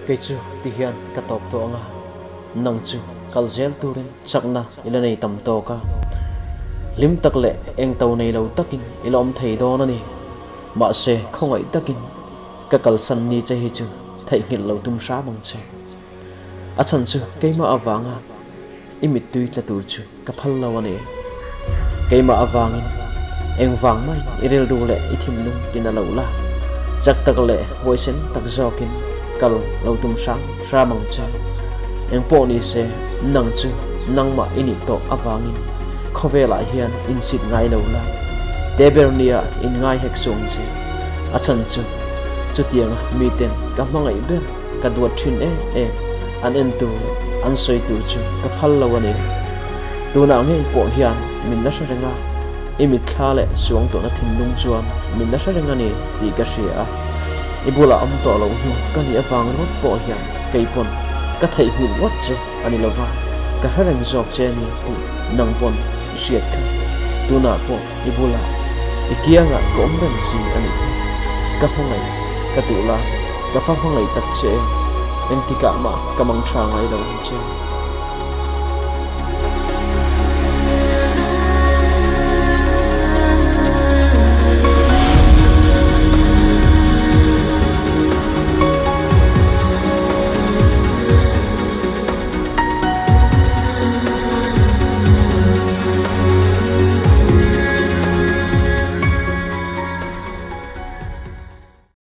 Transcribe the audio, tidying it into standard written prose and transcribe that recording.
Kei chu ti hian ka tawp tawh ang a, nang chu kal zel turin chakna i la nei tam tawk a, hlim tak leh eng to nei lo takin i la awm thei dawn a ni. Mahse, khawngaih takin ka kalsan ni che hi chu theihnghilh lo tum hram ang che. A chhan chu keimah avanga i mittui tla tur chu ka phal lo a ni. Keimah avangin engvang maiin i rilru leh i thinlung tin a lo la, chak tak leh huaisen tak zawkin kal lo tum hram hram ang che. Engpawh ni se, nang chu nangmah i nih tawh avangin khawvelah hian insit ngai lo la, te ber nia inngai hek suh ang che. A chhan chu chutianga miten ka hmangaih ber ka duat thin em em, an en tur leh an sawi tur chu ka phal lo a ni. Tunah ngei pawh hian min la hre reng a, i mitthla leh suang tawhna thinlung chuan min la hre reng a ni tih ka hria a. I bulah awm tawh loh hnu ka nih avang ringawt pawh hian kei pawn ka theihnghilh ngawt che a ni lova, ka hre reng zawk che a ni tih nang pawn i hriat kha. Tunah pawh i bulah i kiangah ka awm reng si a nih hi. Ka hmangaih ka duh lai, ka fa hmangaih tak che, engtikah mah ka mang tha ngai lo ang che.